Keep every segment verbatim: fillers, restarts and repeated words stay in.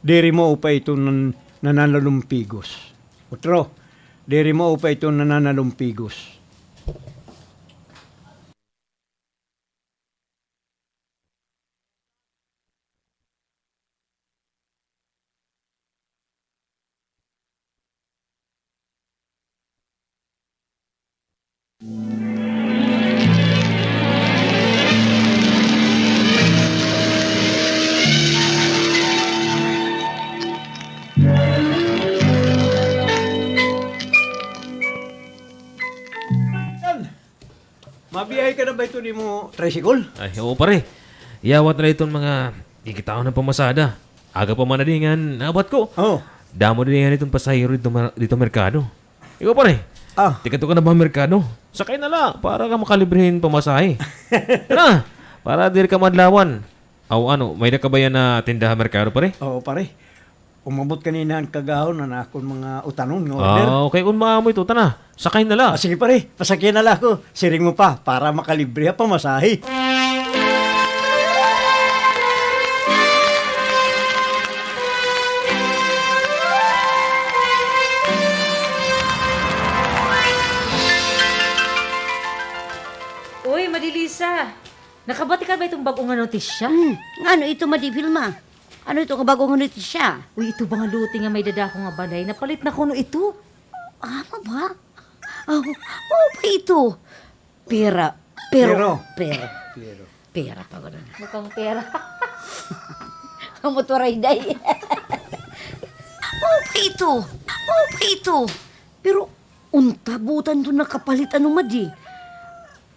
Diri maupay iton nan-, nananalumpigos. Utro, diri maupay iton nananalumpigos. Mabiyahe ka na ba iton imo tricycle? Ay, oo, pare. Iyawat na la iton mga kikitaon han pamasada. Aga pa man na dinhi ngan abat ko. Oo. Damo na dinhi ngan iton pasahero didto mer-, didto merkado. Ikaw, pare. Ah. Tikadto ka na ba han merkado? Sakay na la, para ka makalibre hin pamasahe. Tana, para diri ka maadlawan. Aw, ano, may-ada ka ba yana tinda ha merkado, pare? Oo, pare. Umabot kanina han kagahon an akon mga utanon nga order. Ah, okay. Kon maamo ito, tana, sakay na la. Ah, sige, pare. Pasakyan na la ako. Siring mo pa, para makalibre ha pamasahe. Uy, Madi Lisa. Nakabati ka ba iton bag-o nga notisya? Hmm, ngano ito, Madi Vilma? Ano ito nga bag-o nga notisya? Uy, ito ba nga lote nga may dadako nga balay? Napalit na kuno ito. Amo ba? Aw, mao ba ito? Pera, pero, Pero. Pero. Pero. Pera pa gud na. Mukhang pera. Amo to, Rayday. Mao ba ito? Mao ba ito? Pero, unta butan to nakapalit, ano, Madi?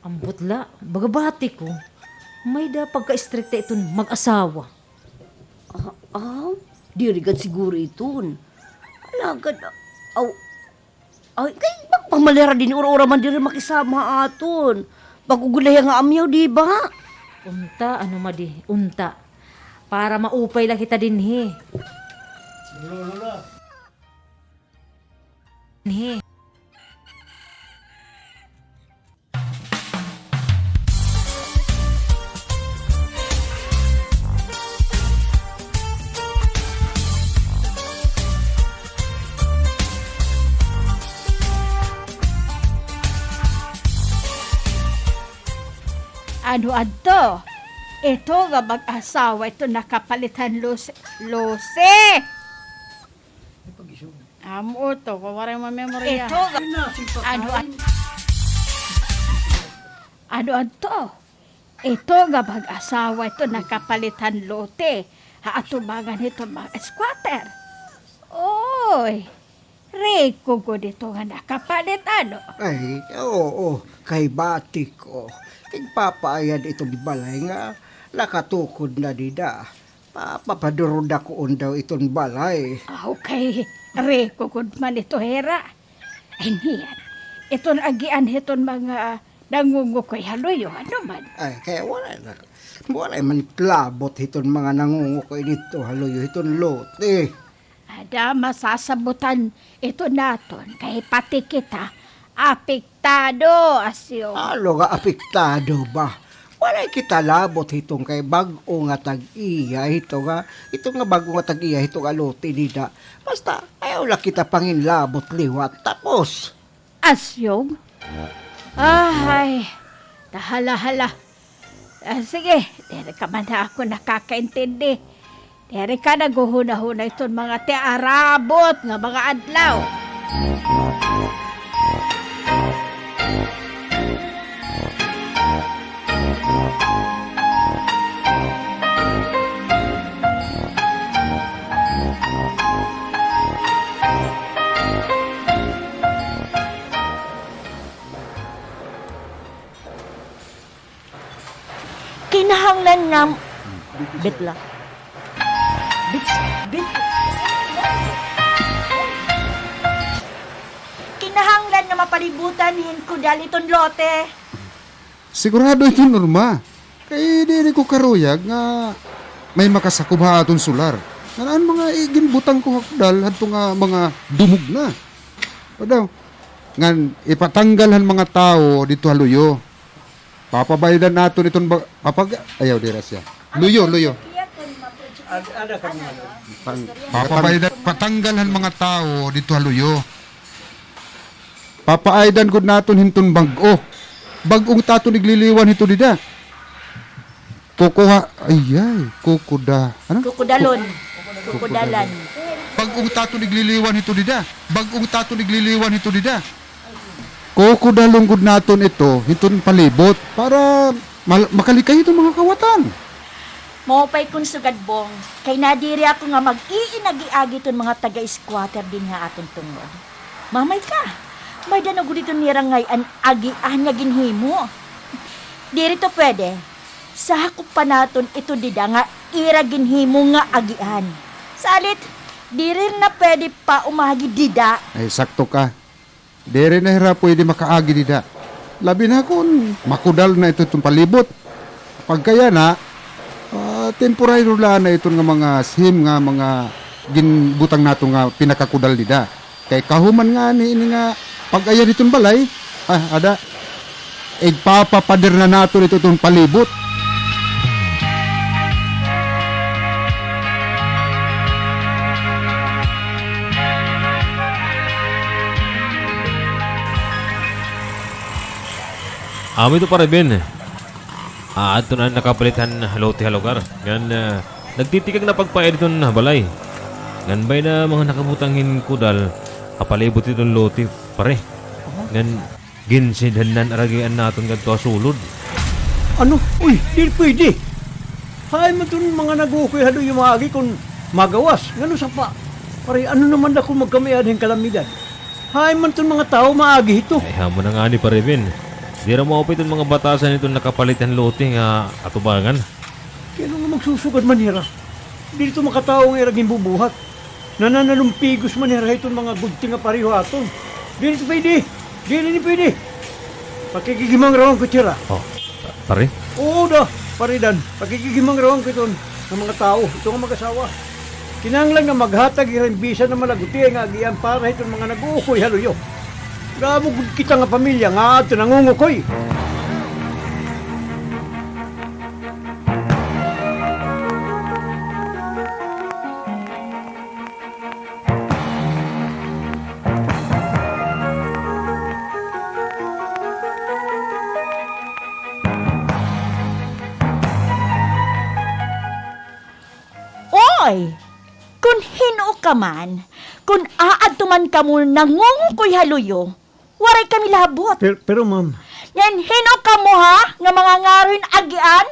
Ambot la, baga bati ko, may-ada pagka-istrikta iton mag-asawa. Ah, ah, diri gad siguro iton. Alagad, aw, ay, kay magpamalera dinhi, ura-ura man diri makisama ha aton. Bag-o gud la hiya nga amyaw, di ba? Unta, ano, Madi, unta. Para maupay la kita dinhi. Dinhi. Ano adto? Ito nga mag-asawa, ito nakapalit han lose. Lose! Amo to, kay waray mamemorya. Ito, ano, ano adto? Ito nga mag-asawa ito nakapalit han lote ha atubangan hiton mga squatter. Oy, riko gud ito nga nakapalit, ano? Ay, oo, kay bati ko. Tigpapaayad iton balay nga nakatukod na dida. Pa-, papadurodakuon daw iton balay. Aw, kay riko gud man ito, hira. Ay, niyan. Iton agian hiton mga nangungukoy ha luyo, ano man? Ay, kay waray na. Waray man labot hiton mga nangungukoy didto ha luyo, hiton lote. Ada, masasabotan ito naton, kay pati kita, apik- Tado, asyo. Ano nga apektado ba? Waray kita labot hiton kay bag-o nga tag-iya hito nga, hito nga bag-o nga tag-iya hito nga lote dida. Basta, ayaw la kita panginlabot liwat. Tapos. Asyong? Ay, tahala-hala. Ah, sige, diri ka man ha akon nakakaintindi. Diri ka naghuhunahuna hiton mga tiarabot nga mga adlaw. Kinahanglan nga, bitla. Bit-, bit-, kinahanglan nga mapalibutan hin kudal iton lote. Sigurado iton, Norma. Kay diri ko karuyag nga may makasakob ha aton solar. Ngan an mga iginbutang ko ha kudal hadto nga mga dumog na. O daw, ngan ipatanggal han mga tawo didto ha luyo. Papabayadan naton iton ba-, papag-, ayaw, dira siya. Luyo, luyo. Pang-, patanggal han mga tawo didto ha luyo. Papaaydan gud naton hiton bag-o. Bag-o it aton igliliwan hito dida. Kukuha, ay, ay, kukuda-, ano? Kukudalon. Kukudalan. Bag-o it aton igliliwan hito dida. Bag-o it aton igliliwan hito dida. Kukudalon gud naton ito hiton palibot para mal-, makalikay hiton mga kawatan. Maupay kon sugad, Bong, kay nadiri ako nga mag-iinagi-agi hiton mga taga-squatter dinhi ha aton tungod. Mamay ka, may-ada na gud iton nira ngay-an agian nga ginhimo. Diri ito pwede. Sakupan naton ito dida nga ira ginhimo nga agian. Salit, diri na pwede pa umagi dida. Ay, sakto ka. Diri na hira pwede makaagi dida. Labi na kon makudal na ito iton palibot. Pagkayana, ah, temporaryo la na iton nga mga sim nga mga ginbutang naton nga pinakakudal dida. Kay kahuman ngani ini nga pag-ayad hiton balay, ah, ada, igpapapader na naton ito iton palibot. Amo ito, Pare Ben. Aadto na an nakapalit han lote ha lugar. Ngan, ah, nagtitikang na pagpaayad hiton balay. Ngan bay-i na mga nakabutang hin kudal ha palibot hiton lote, pare. Ngan ginsidhan na an aragian naton ngadto ha sulod. Ano? Uy, diri pwede. Hain man iton mga nag-uukoy ha luyo maagi kon magawas. Ngan usa pa, pare, ano naman la kon magkamay-ada hin kalamidad? Hain man iton mga tawo maagi hito? Ay, amo na ngani, Pare Ben. Diri maupay iton mga batasan hiton nakapalit han lote nga atubangan. Kay ano nga magsusugad man hira? Diri ito makatawo nga ira ginbubuhat. Nananalumpigos man hira hiton mga gudti nga pareho ha aton. Diri ito pwede. Diri ini pwede. Pakikighimangrawan ko hira. Oh, pa-, pare? Oo, da, Pare Dan. Pakikighimangrawan ko iton nga mga tawo, ito nga mag-asawa. Kinahanglan nga maghatag hira hin bisan na malagutiay nga agian para hiton mga nag-uukoy ha luyo. Damo gud kita nga pamilya nga aadto nangungukoy. Oy! Kon hin-o ka man, kon aadto man kamo nangungukoy ha luyo, waray kami labot. Pero, pero, ma'am. Ngan hin-o kamo, ha, nga mangangaro hin agian?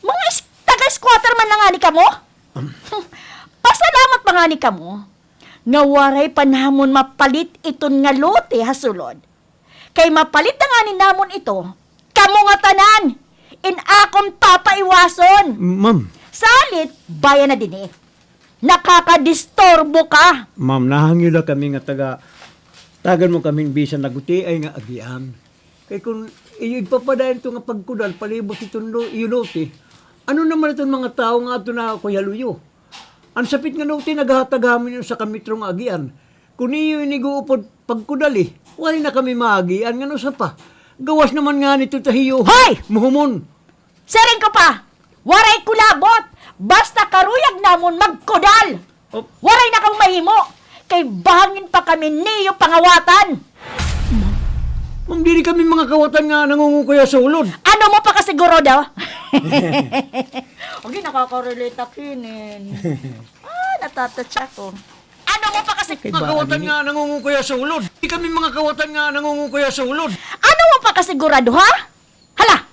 Mga is-, taga-squatter man la ngani kamo? Pasalamat pa ngani kamo nga waray pa namon mapalit iton nga lote ha sulod. Kay mapalit na ngani namon ito, kamo ngatanan in akon papaiwason. Ma'am. Salit, baya na dinhi. Nakakadisturbo ka. Ma'am, nahangyo la kami nga taga-, tagan mo kami hin bisan lagutiay nga agian. Kay kon iyo igpapadayon ito nga pagkudal palibot hiton lo-, iyo lote, ano naman iton mga tawo nga adto nangungukoy ha luyo? An sapit nga lote naghahatag ha amon hin usa ka metro nga agian. Kon iyo ini ig-uupod pagkudali, waray na kami maagian ngan usa pa. Gawas naman ngani ito ta hiyo. Hoy! Muhumon. Siring ko pa, waray ko labot. Basta karuyag namon magkudal. Oh. Waray na kamo mahimo. Kay bahangin pa kami niyo pangawatan. Ma'am, diri kami mga kawatan nga nangungukoy ha sulod. Ano mo pa kasigurado? Okay, nakaka-relate ako, eh. Ah, natatouch ako. Ano mo pa kasi mga kawatan nga nangungukoy ha sulod? Di kami mga kawatan nga nangungukoy ha sulod. Ano mo pa kasigurado, ha? Hala!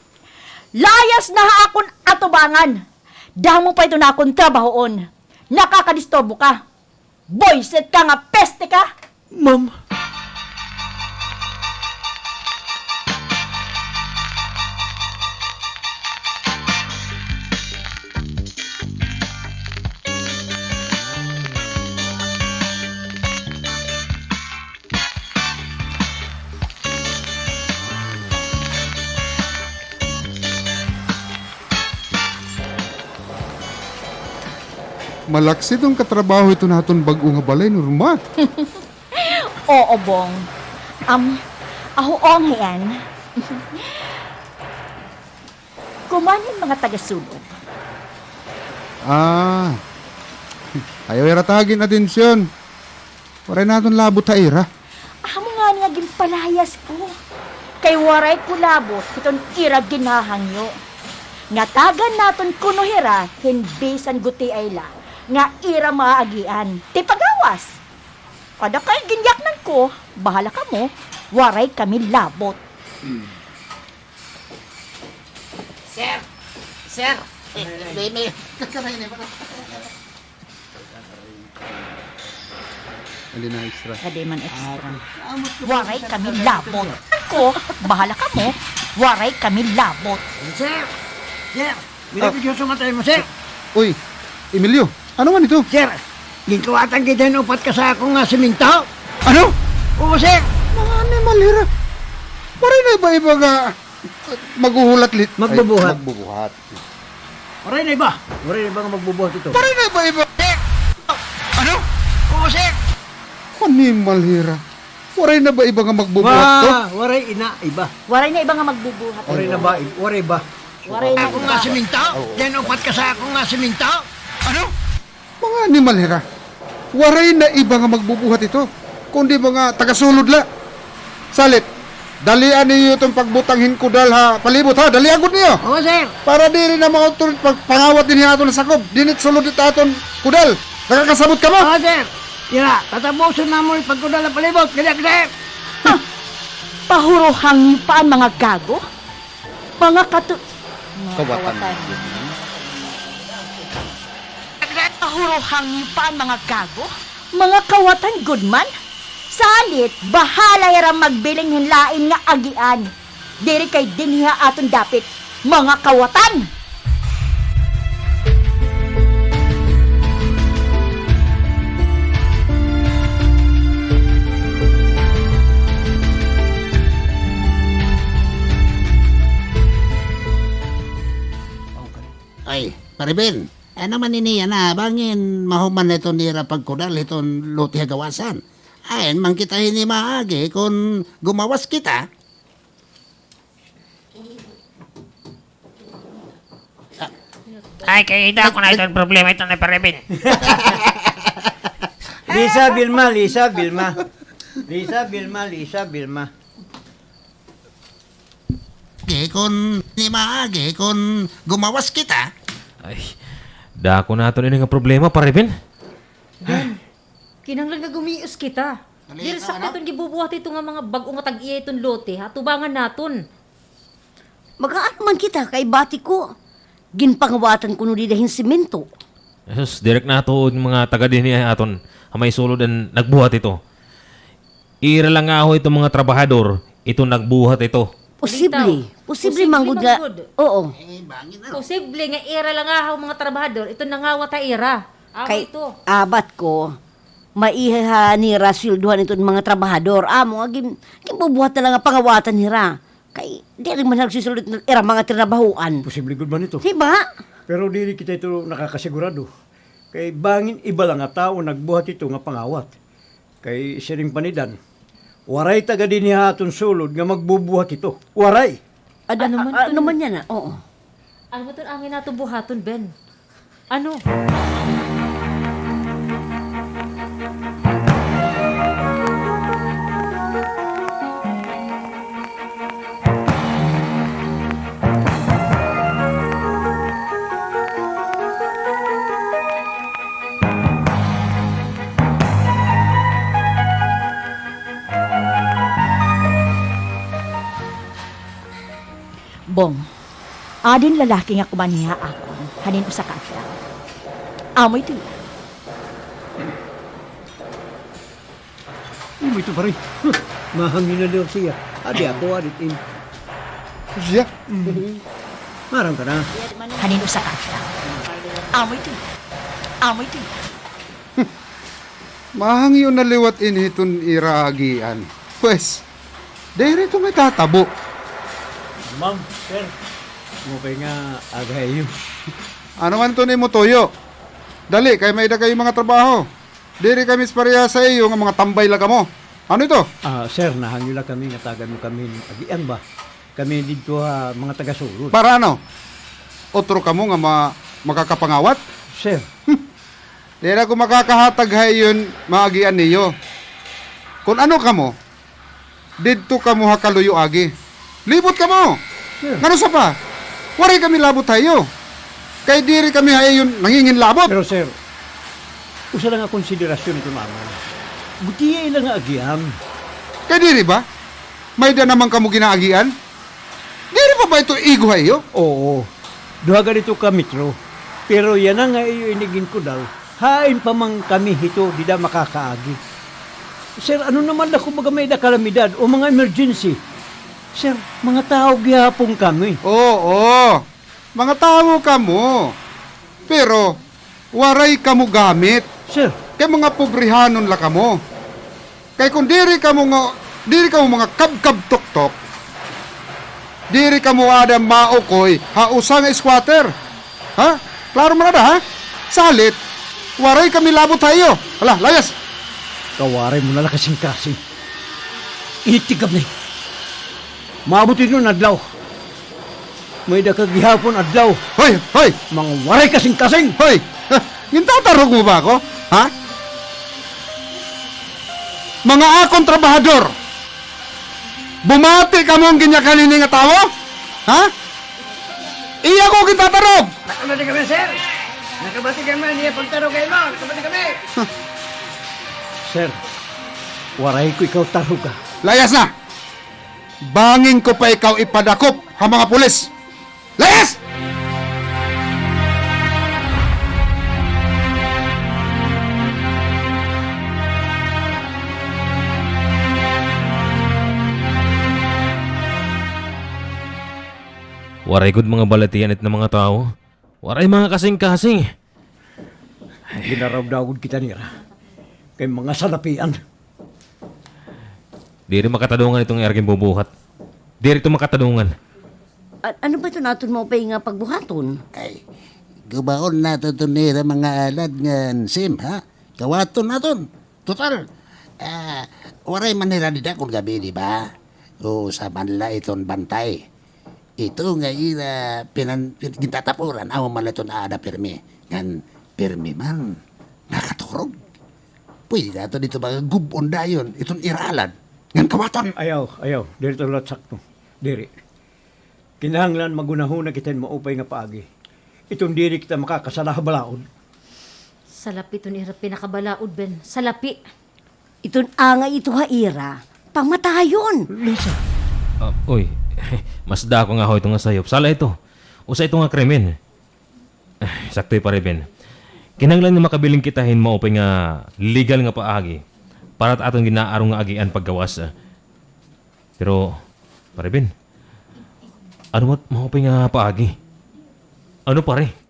Layas na ha akon atubangan. Damo pa ito na akon trabahoon. Nakakadisturbo ka. Buwisit ka nga peste ka! Ma'am. Malaksid an katrabaho hiton aton bag-o nga balay, Norma. Oo, Bong. Am, aho, ong, hiyan. Kuman hin mga taga-sulod. Ah. Ayaw hira tagin atensyon. Waray naton labot ha ira. Amo ngani nga ginpalayas ko. Kay waray ko labot hiton ira ginhahangyo. Ngatagan naton kuno hira hin bisan gutiay la nga ira maagian. Tipagawas. Kada kay ginyaknan ko, bahala kamo, waray kami labot. Sir! Sir! Eh, may, may, Hindi na extra. Kadi man extra. Waray kami labot. Ko, bahala kamo, waray kami labot. Sir! Sir! Binibigyan sa matay mo, sir! Uy, Emilio, ano man ito? Sir, ginkawatan kita hin upat ka sako nga semento. Ano? Oo, sir. Mga animal hira. Waray na iba-iba nga maghuhulat lit-, ay, magbubuhat. Magbubuhat. Waray na iba. Waray na iba nga magbubuhat ito. Waray na iba-iba. Sir! Ano? Oo, sir. Animal hira. Waray na ba iba nga magbubuhat to? Wa-, waray ina iba. Waray na iba nga magbubuhat. Waray na ba? Waray ba? Waray na iba. Ako nga semento? Oo. Diyan upat ka sako nga semento? Ano? Mga animal hira. Waray na iba nga magbubuhat ito, kundi mga taga-sulod la. Salit, dalian niyo iton pagbutang hin kudal ha palibot, ha? Dalian gud niyo. Oo, sir. Para diri na mautro pagpangawat dinhi ha aton sakob. Dinhi sulod it aton kudal. Nakakasabot kamo? Oo, sir. Yara, tatabuson namon it pagkudal ha palibot. Kadi, sir. Ah, pahuruhang niyo pa an mga gago. Mga katu-, mga kawatan. Kawatan. Pahuruhang niyo pa an mga gago? Mga kawatan gud man. Salit, bahala hira magbiling hin lain nga agian. Diri kay dinhi ha aton dapit, mga kawatan! Ay, Pare Ben, ano man ini yana, bangin mahuman na iton ira pagkudal hiton lote ha gawasan. Ain man kita hini maagi kon gumawas kita. Ay, kay dako na iton problema iton ni Pare Ben. Lisa, Vilma, Lisa, Vilma. Lisa, Vilma, Lisa, Vilma. Agi kon, ni maagi kon gumawas kita. Ay, dako naton ini nga problema, Pare Ben. Ben, kinahanglan nga gumios kita. Diri sakto iton gibubuhat hito nga mga bag-o nga tag-iya iton lote, ha? Tubangan naton. Mag-aano man kita kay bati ko, ginpangawatan kuno dida hin semento. Jesus, diri ak natuod nga mga taga dinhi ha aton ha may sulod an nagbuhat hito. Ira la ngaho iton mga trabahador iton nagbuhat hito. Posible. Posible man gud nga. Oo. Posible nga ira la ngaho mga trabahador iton nangawat ha ira. Amo ito. Kay abat ko, maiha nira sweldohan iton mga trabahador. Amo nga gin-, ginbubuhat na la nga pangawatan hira. Kay diri man nagsisulod ira mga trinabahoan. Posible gud man ito. Di ba? Pero diri kita ito nakakasigurado. Kay bangin iba la nga tawo nagbuhat hito nga pangawat. Kay siring pa ni Dan, waray taga dinhi ha aton sulod nga magbubuhat hito. Waray. Ano man yana? Oo. Ano man iton amon naton buhaton, Ben? Ano? Bong, adi an lalaki nga kumanhi ha akon hanin usa ka adlaw. Amo ito iya. Imo ito, pare. Mahangyo na daw siya. Adi ako, adi in. Siya? Mm. Maaram ka na. Hanin usa ka adlaw. Amo ito. Amo ito. Mahangyo na liwat ini hiton ira agian. Pwes, diri ito may tatabo. Ma'am, sir, mukay nga agayo. Ano man ito nimo tuyo? Dali, kay may-ada kayo mga trabaho. Diri kami parehas ha iyo nga mga tambay la kamo. Ano ito? Ah, sir, nahangyo la kami nga tagan mo kami hin agian ba? Kami didto ha mga taga-sulod. Para ano? Utro kamo nga ma-, makakapangawat? Sir. Diri ako makakahatag ha iyo hin mga agian niyo. Kon ano kamo, didto kamo ha kaluyo agi. Libot kamo. Sir. Ngano sa pa? Waray kami labot ha iyo. Kay diri kami ha iyo nanginginlabot. Pero, sir, usa la nga konsiderasyon iton amon. Gutiay la nga agian. Kay diri ba? May-ada naman kamo ginaagian? Diri pa ba ito igo ha iyo? Oo. Duha gad ito ka metro. Pero yana nga iyo ini ginkudal, hain pa man kami hito dida makakaagi? Sir, ano naman la kon baga may-ada kalamidad o mga emergency? Sir, mga tawo gihapon kami. Oo, mga tawo kamo. Pero waray kamo gamit. Sir. Kay mga pobrehanon la kamo. Kay kon diri kamo nga, diri kamo mga kabkab tuktok, diri kamo ada maukoy ha usa nga squatter. Ha? Klaro man ada, ha? Salit, waray kami labot ha iyo. Hala, layas! Kawaray mo na la kasingkasing. Itigab ni. Maabot iton adlaw. May-ada ka gihapon adlaw. Hoy! Hoy! Mga waray kasingkasing! Hoy! Gintatarog mo ba ako? Ha? Mga akon trabahador! Bumati kamo hin ginyakan hini nga tawo? Ha? Iya ko gintatarog! Nakabati kami, sir! Nakabati kami, niya pagtarog kay mo! Nakabati kami! Sir, waray ko ikaw taroga. Layas na! Bangin ko pa ikaw ipadakop ha mga pulis. Layas! Waray gud mga balatian it na mga tawo. Waray mga kasingkasing. Ginarawdaw gud kita nira. Kay mga salapian. Diri makatadungan iton ira ginbubuhat. Diri ito makatadungan. A-, ano ba iton aton maupay nga pagbuhaton? Ay, gubaon naton iton nira mga alad ngan Sim, ha? Kawaton naton. Total, ah, waray man hira dida kon gab-i, di ba? Usa man la iton bantay. Ito nga ira pinan-, pin-, gintatapuran, amo man la iton aada pirmi. Ngan pirmi man, nakaturog. Pwede naton ito mga gub-on dayon, iton ira alad. Ngan kawaton. Ayaw, ayaw. Diri ito la sakto. Diri. Kinahanglan maghunahuna kita hin maupay nga paagi. Iton diri kita makakasala ha balaod. Salapi iton ira pinakabalaod, Ben. Salapi. Iton angay ito ha ira, pamatayon. Lisa. Ah, uy, mas dako nga ho ito nga sayop. Sala ito. Usa ito nga krimen. Ah, sakto, Pare Ben. Kinahanglan nga makabilin kita hin maupay nga legal nga paagi para ha aton ginaaro nga agian paggawas. Pero, Pare Ben, ano mat maupay nga paagi? Ano, pare?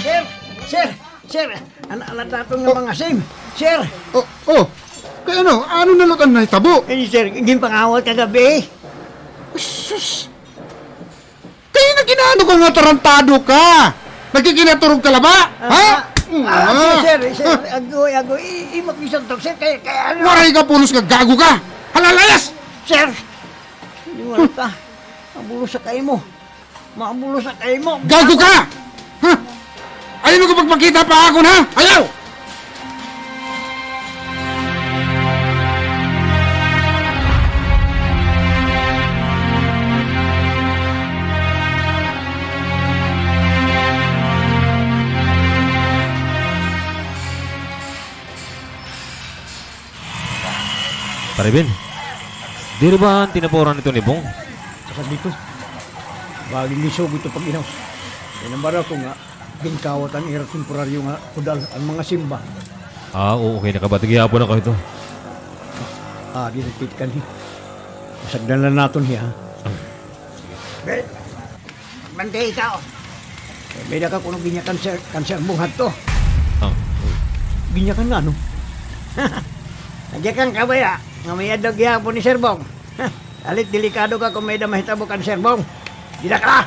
Sir! Sir! Sir! An-, an-, an aton nga mga sim! Sir! Oh, oh! Kay ano? Ano na la it nahitabo? Eh, sir, ginpangawat kagab-i. Sus! Kay nag-inaano ka nga tarantado ka? Nagkikinaturog ka la ba? Ha? Ah, ah, sir, sir, agoy, agoy, i-, imo bisan to, sir, kay, kay ano? Waray ka pulos nga gago ka! Hala, layas! Sir! Di wala ka. Mabulos sa kaimo. Mabulos sa kaimo. Gago ka! Ha? Ayaw mo ko pagpakita pa akon, ha? Ayaw! Pare Ben, diri ba an tinapuran ito ni Bong? Kasag dito. Bagay ni Sogo ito pag-inaw. Kaya nambara ko nga, ginkawat an ira temporaryo nga kudal, an mga simba. Ah, oo, kay nakabati gihapon ako ito. Ah, di nagtitikan, eh. Masagdan lang naton, eh, ha? Ben, Bantay ikaw. Eh, may-ada ka kuno ginyakan, sir, kan Sir Bong hadto. Ah. Ginyakan nga, ano? Di ka kabaya nga may-ada gihapon ni Sir Bong. Alit, delikado ka kon may-ada mahitabo kan Sir Bong. Dida ka!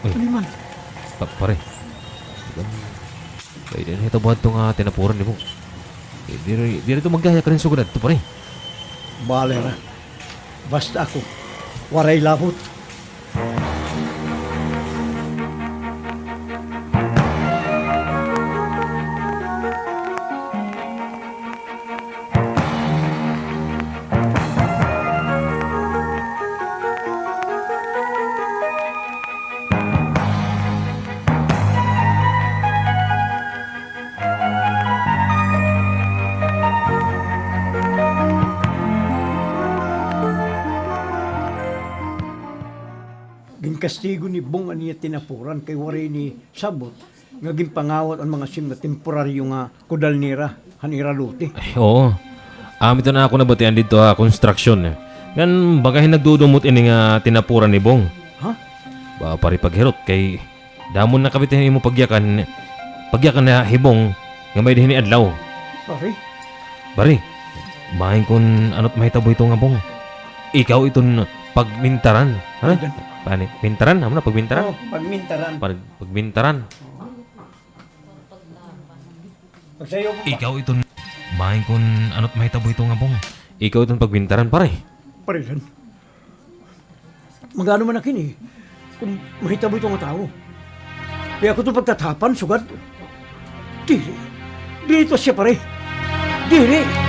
Uy. Ano man? Pa-, pare. May-ada nahitabo hadto nga tinapuran ni Bong. Eh, diri, diri ito magdaya ka rin sugad adto, pare. Bale na. Basta ako, waray labot. Ginkastigo ni Bong an iya tinapuran kay waray ini sabot nga ginpangawat an mga sim nga temporaryo nga kudal nira han ira lote. Ay, oo. Amo ito an akon nabatian didto ha konstruksyon, eh. Ngan baga hin nagdudumot ini nga tinapuran ni Bong. Ha? Ba, pare, paghirot kay damo na kabit hin imo pagyakan, pagyakan na hi Bong nga may-ada hini adlaw. Pare? Pare, bahin kon ano it mahitabo hito nga Bong. Ikaw iton pagmintaran, ha? Pagmintaran? Amo na, pagmintaran? Oo, pagmintaran. Pag-, pagmintaran. Pagsayo ko pa. Ikaw iton, bahin kon ano it mahitabo hito nga Bong. Ikaw iton pagmintaran, pare. Pare, san? Mag-ano man na kini kon mahitabo ito nga tawo? Kay ako ito pagtatapan, sugad. Diri. Diri ito siya, pare. Diri.